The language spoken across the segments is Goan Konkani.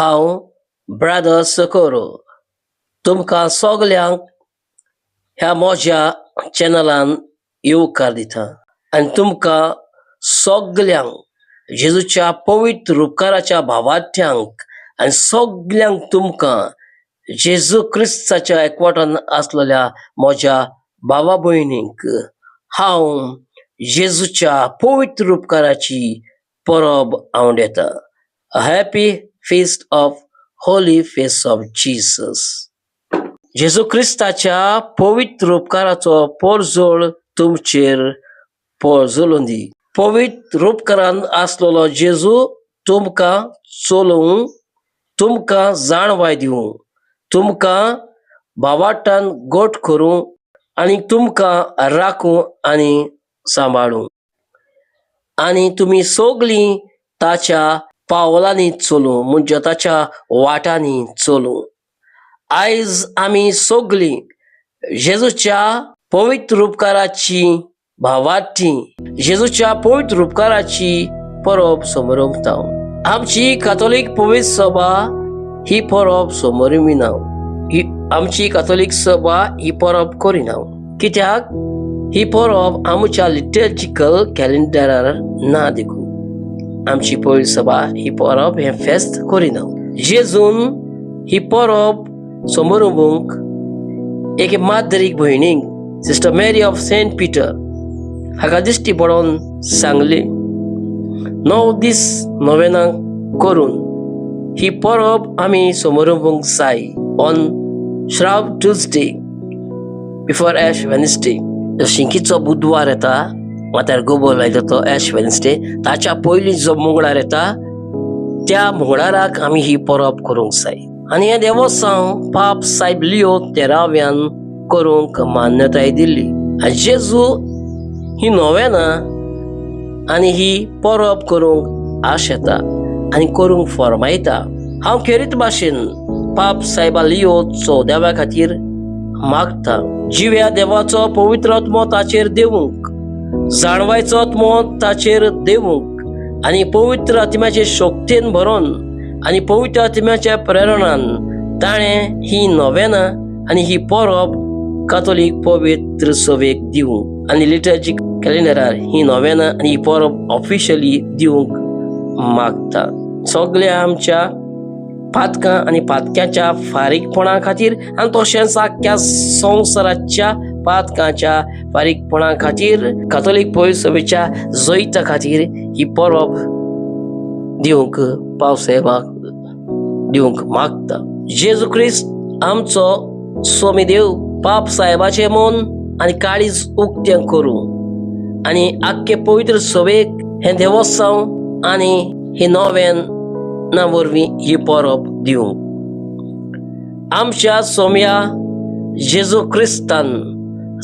हांव ब्रादर सोकोरो तुमकां सगल्यांक ह्या म्हज्या चॅनलान येवकार दिता आनी तुमकां सगल्यांक जेजूच्या पवित्र उपकाराच्या भावार्थ्यांक आनी सगल्यांक तुमकां जेजू क्रिस्ताच्या एकवटान आसलेल्या म्हज्या भावा भयणींक हांव जेजूच्या पवित्र उपकाराची परब आवडेता. A happy feast of Holy Face of Jesus. जेजू क्रिस्ताच्या पवित्र उपकाराचो पोरजोळ तुमचेर पोरजोलूं दी. पवित्र उपकारान आसलेलो जेजू तुमकां चलोवं, तुमकां जाणवाय दिवं, तुमकां भावार्तान गोट करूं आनी तुमकां राखूं आनी सांबाळूं आनी तुमी सगळीं ताच्या पावलांनी चलूं, म्हणजे ताच्या वाटांनी चलूं. आयज आमी सगळीं जेजूच्या पवित्र उपकाराची भावार्थी जेजूच्या पवित्र उपकाराची परब समरंभता. आमची कातोलीक पवित्र सभा ही परब समरमिना. ही आमची कातोलीक सभा ही परब करिना, कित्याक ही परब आमच्या लिटर्जिकल कॅलेंडरार ना देखून आमची पवित्र सभा ही परब हें फेस्त करिना. जेजून ही परब समरंभूंक एके माद्रीक भयणीक, Sister Mary of Saint Peter, हाका दिश्टी पडोवन सांगली, 9 दीस नोवेनां करून ही परब आमी समरंभूंक जाय on Shroud Tuesday before Ash Wednesday. शिंकीचो बुधवार येता, माथ्यार गोबोर लायता तो एश वेनसडे, ताच्या पयलीं जो मंगळार येता त्या मंगळाराक आमी ही परब करूंक जाय. आनी हें देवोसांव पाप सायब लियो तेराव्यान करूंक मान्यताय दिल्ली. आनी जेजू ही नोवेनां आनी ही परब करूंक आशेता आनी करूंक फर्मायता. हांव खेरीत भाशेन पाप सायबा लियो चवदाव्या खातीर मागता, जिव्या देवाचो पवित्र आत्मो ताचेर देवूंक, जाणवायचो आत्मो ताचेर देवूंक आनी पवित्र आत्म्याचे शक्तेन भरोन आनी पवित्र आत्म्याच्या प्रेरणान ताणें ही नोवेनां आनी ही परब कातोलीक पवित्र सभेक दिवंक आनी लिटर्जीक कॅलेंडरार ही नोवेनां आनी ही परब ऑफिशियली दिवंक मागता. सगल्या आमच्या पातकां आनी पातक्याच्या फारीकपणा खातीर आनी तशेंच आख्ख्या संवसाराच्या पातकांच्या फारीकपणा खातीर कातोलीक पवित्र सभेच्या जैता खातीर ही परब दिवंक पावसाहेबाक दिवंक मागता. जेजू क्रिस्त आमचो स्वामी देव पाप साहेबाचें मन आनी काळीज उक्तें करूं आनी आख्खे पवित्र सभेक हें देवोत्सव आनी ही नोवेना वरवीं ही परब दिवंक. आमच्या सोम्या जेजू क्रिस्तान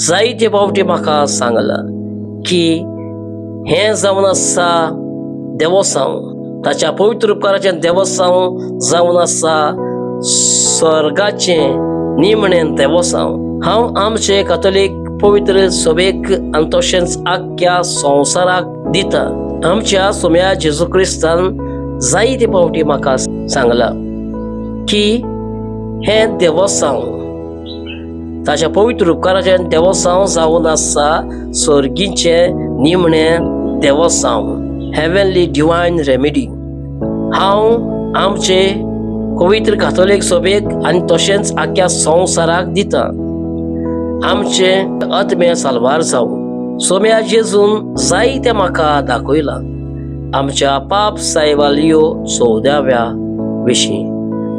जायते फावटी म्हाका सांगलां की हें जावन आसा देवोसांव, ताच्या पवित्र उपकाराचें देवोसांव जावन आसा स्वर्गाचें निमणें देवोसांव. हांव आमचे कातोलीक पवित्र सभेक आनी तशेंच आख्ख्या संवसाराक दिता. आमच्या सोम्या जेजू क्रिस्तान जायते फावटी म्हाका सांगलां की हें देवोसांव ताच्या पवित्र उपकाराचें देवोसांव जावन आसा सर्गीचें निमणें देवोसांव, हेवनली डिवायन रेमेडी. हांव आमचे पवित्र कातोलीक सभेक आनी तशेंच आख्ख्या संवसाराक दिता. आमचे आत्मे साल्वार जावं. सोम्या जेजून जायतें म्हाका दाखयलां आमच्या पाप सायबा लियो चवदाव्या विशीं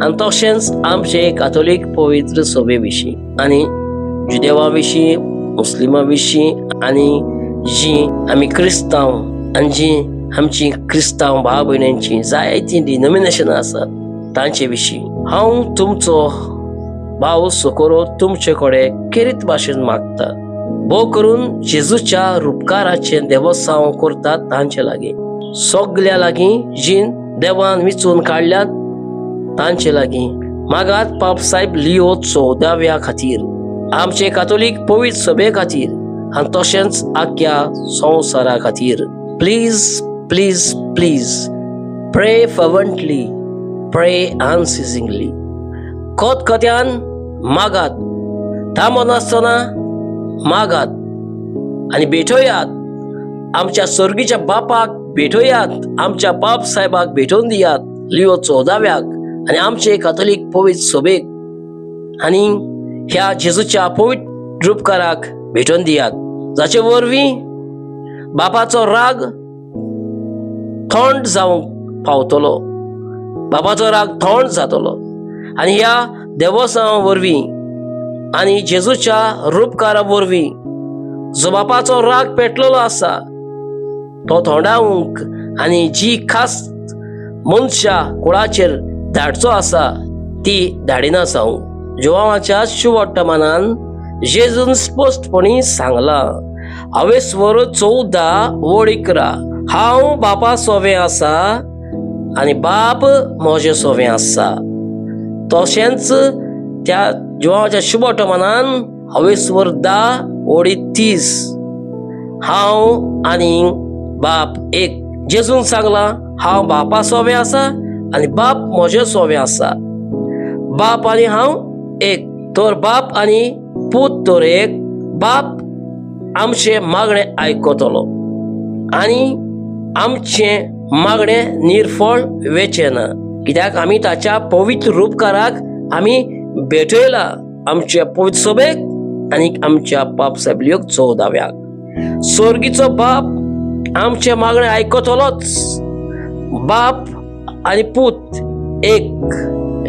आनी तशेंच आमचे कातोलीक पवित्र सभे विशीं आनी जुदेवा विशीं, मुस्लिमा विशीं आनी जीं आमी क्रिस्तांव आनी जीं आमची क्रिस्तांव भाव भयणींची जायतीं डिनॉमिनेशनां आसात तांचे विशीं. हांव तुमचो भाव सोकोरो तुमचे कडेन खेरीत भाशेन मागता, भोव करून जेजूच्या रुपकाराचें देवोसांव करतात तांचे लागीं, सगल्या लागीं जीं देवान विचून काडल्यात तांचे लागीं मागात पाप सायब लियो चवदाव्या खातीर, आमचे कातोलीक पवित्र सभे खातीर आनी तशेंच आख्ख्या संवसारा खातीर. Please please please pray fervently Pray unceasingly. खतखत्यान मागात, थांबनासतना मागात आनी भेटयात. आमच्या सर्गीच्या बापाक भेटयात, आमच्या बाप साहेबाक भेटोवन दियात लिओ 14व्याक आनी आमचे कातोलीक पवित्र सभेक आनी ह्या जेजूच्या पवित्र रुपकाराक भेटोवन दियात, जाचे वरवीं बापाचो राग थंड जावंक पावतलो, बापाचो राग थंड जातलो. आनी ह्या देवसांवा वरवीं आनी जेजूच्या रुपकारा वरवीं जो बापाचो राग पेटलेलो आसा तो थोंडावंक आनी जी खास मनशा कुळाचेर धाडचो आसा ती धाडिना जावं. जुवांवाच्या शुवर्तमानान जेजून स्पश्टपणी सांगलां, हांवें स्वर 14:11, हांव बापा सोवें आसा आनी बाप म्हजे सोवें आसा. तशेंच त्या जुवांवाच्या शुभवर्तमानान हांवें स्वर 10:30, हांव आनी बाप एक. जेजून सांगलां, हांव बापा सोवें आसा आनी बाप म्हजे सोवें आसा. बाप आनी हांव एक, तर बाप आनी पूत तर एक. बाप आमचें मागणें आयकतलो आनी आमचें मागणें निर्फळ वेचें ना, कित्याक आमी ताच्या पवित्र रुपकाराक आमी भेटयला, आमच्या पवित्र सभेक आनी आमच्या पाप सायबलीक 14व्याक. स्वर्गीचो बाप आमचें मागणें आयकतलोच. बाप आनी पूत एक.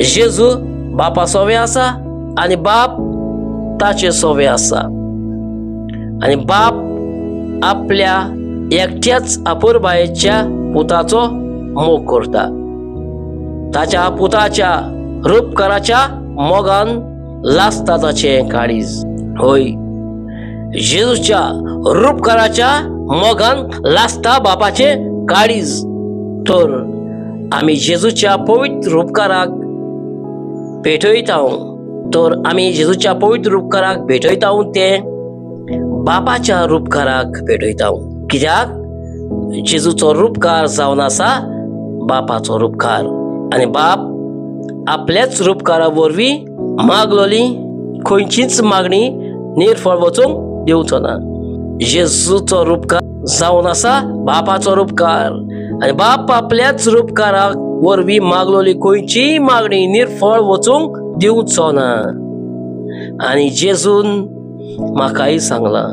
जेजू बापा सोवें आसा आनी बाप ताचे सोवें आसा आनी बाप आपल्या एकट्याच अपुरबायेच्या पुताचो मोग करता. ताच्या पुताच्या रुपकाराच्या मोगान लासता ताचें काळीज. हय, जेजूच्या रुपकाराच्या मोगान लासता बापाचें काळीज. तर आमी जेजूच्या पवित्र रुपकाराक भेटयता, तर आमी जेजूच्या पवित्र रुपकाराक भेटयता ते बापाच्या रुपकाराक भेटयता, कित्याक जेजूचो रुपकार जावन आसा बापाचो रुपकार आनी बाप आपल्याच रुपकारा वरवीं मागलोली खंयचीच मागणी निर्फळ वचूंक दिवचो ना. जेजूचो रुपकार जावन आसा बापाचो रुपकार आनी बाप आपल्याच रुपकारा वरवीं मागलोली खंयचीय मागणी निर्फळ वचूंक दिवचो ना. आनी जेजून म्हाकाय सांगलां,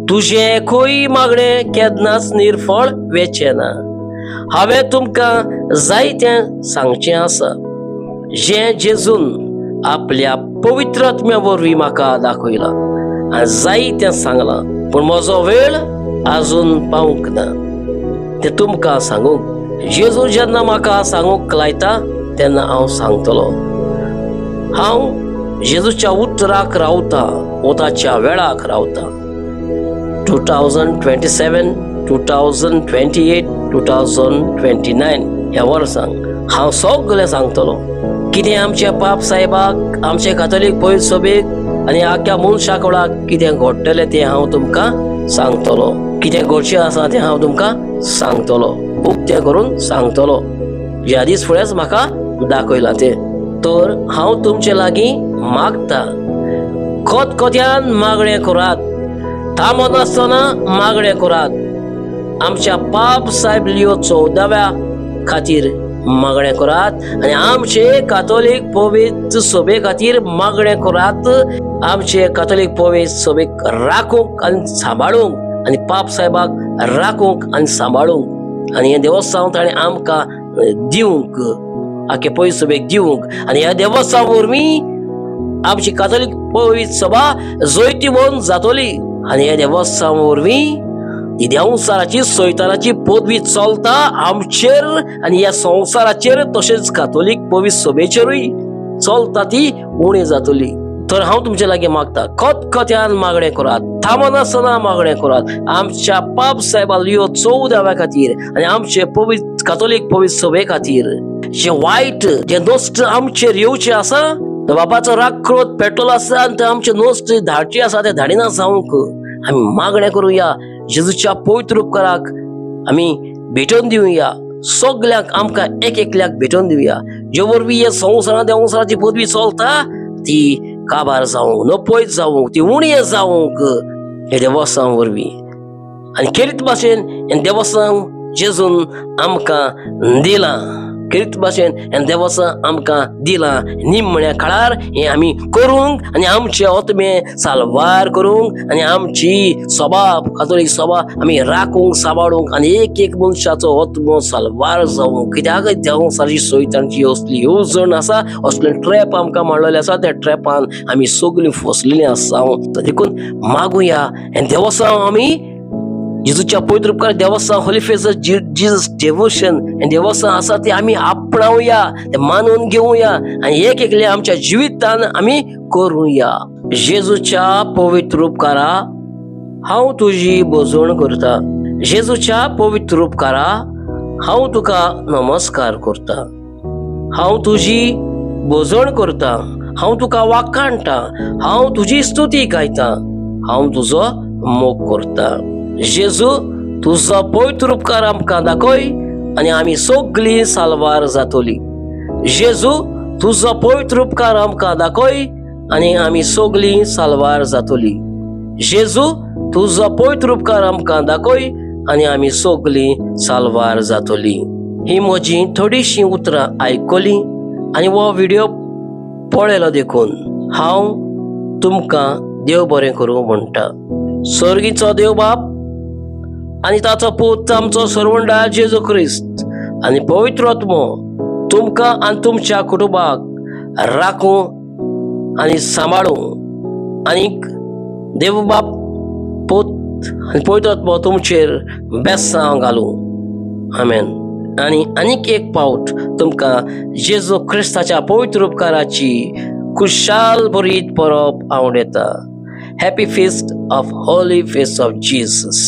तुजें खंय मागणें केन्नाच निर्फळ वेचें ना. हांवें तुमकां जायतें सांगचें आसा जें जेजून आपल्या पवित्र आत्म्या वरवीं म्हाका दाखयलां आनी जायतें सांगलां, पूण म्हजो वेळ आजून पावूंक ना तें तुमकां सांगूंक. जेजू जेन्ना म्हाका सांगूंक लायता तेन्ना हांव सांगतलो. हांव जेजूच्या उतराक रावता, वताच्या वेळाक रावता. 2027, 2028, 2029 ह्या वर्सांक हांव सगळें सांगतलो कितें आमच्या पाप साहेबाक, आमचे कातोलीक पवित्र सभेक आनी आख्या मनशा कुळाक कितें घडटलें तें हांव तुमकां सांगतलो. कितें घडचें आसा तें हांव तुमकां सांगतलो, उक्तें करून सांगतलो, ज्या दीस फुडेंच म्हाका दाखयलां तें. तर हांव तुमचे लागीं मागता, खतखत्यान मागणें करात, थांबनासतना मागणें करात. आमच्या पाप साहेब लिओ 14व्या खातीर मागणें करात आनी आमचे कातोलीक पवित्र सभे खातीर मागणें करात. आमचे कातोलीक पवित्र सभेक राखूंक आनी सांबाळूंक आनी पाप साहेबाक राखूंक आनी सांबाळूंक आनी हें देवस्थान ताणें आमकां दिवंक, आख्खे पवित्र सभेक दिवंक आनी ह्या देवस्थान वरवीं आमची कातोलीक पवित्र सभा जैतिवंत जातली आनी ह्या देवस्थान वरवीं ही देंवचाराची सैतानाची पदवी चलता आमचेर आनी ह्या संवसाराचेर, तशेंच कातोलीक पवित्र सभेचेरूय चलता ती उणी जातली. तर हांव तुमचे लागीं मागता, खतखत्यान मागणें करात, थांबनासतना मागणें करात आमच्या पाप साहेबा लिओ 14व्या खातीर आनी आमचे पवित्र कातोलीक पवित्र सभे खातीर. जे वायट जे नश्ट आमचेर येवचें आसा, तो बापाचो राग क्रोध पेटलो आसा आनी ते आमचे नश्ट धाडचे आसा ते धाडिना जावंक आमी मागणें करुया. जेजूच्या पवित्र उपकाराक आमी भेटोवन दिवया. सगल्यांक आमकां एक एकल्याक भेटोवन दिवया, जे वरवीं हे संवसारांत देवसाराची पदवी चलता ती काबार जावंक, नपयत जावंक, ती उणी जावंक हे देवस्तांव वरवीं. आनी खेरीत भाशेन हें देवस्तांव जेजून आमकां दिलां, खेरीत भाशेन हें देवस्तांव आमकां दिलां. निमण्या काळार हें आमी करूंक आनी आमचे आत्मे साल्वार करूंक आनी आमची स्वभाव, कातोलीक स्वभाव आमी राखूंक, सांबाळूंक आनी एक एक मनशाचो आत्मो साल्वार जावंक. कित्याक देवसाची सैतांची असली येवजण आसा, असले ट्रॅप आमकां मांडलेले आसा, त्या ट्रॅपान आमी सगळीं फसलेलीं आसा. देखून मागुया हें देवस्तांव आमी जेजूच्या पवित्र उपकार देवस्थान, होली फेस जीजस डेवोशन हें देवस्थान आसा तें आमी आपणावया, तें मानून घेवया आनी एक एकले आमच्या जिवितान आमी करुया. जेजूच्या पवित्र उपकारा हांव तुजी भजवण करता. जेजूच्या पवित्र उपकारा हांव तुका नमस्कार करता. हांव तुजी भजवण करता, हांव तुका वाखाणटा, हांव तुजी स्तुती गायता, हांव तुजो मोग करता. जेजू तुजो पवित्र उपकार आमकां दाखय आनी आमी सगळीं साल्वार जातली. जेजू तुजो पवित्र उपकार आमकां दाखय आनी आमी सगळीं साल्वार जातली. जेजू तुजो पवित्र उपकार आमकां दाखय आनी आमी सगळीं साल्वार जातली. ही म्हजी थोडीशीं उतरां आयकलीं आनी हो व्हिडियो पळयलो देखून हांव तुमकां देव बरें करूं म्हणटा. सर्गीचो देव बाप आनी ताचो पूत आमचो सरवंडा जेजू क्रिस्त आनी पवित्र आत्मो तुमकां आनी तुमच्या कुटुंबाक राखूं आनी सांबाळूं. आनीक देव बाप, पूत आनी पवित्र आत्मो तुमचेर बेसांव घालूं. आमेन. आनी आनीक एक पावट तुमकां जेजू क्रिस्ताच्या पवित्र उपकाराची खुशाल भरीत परब आवडटा. Happy feast of holy feast of Jesus.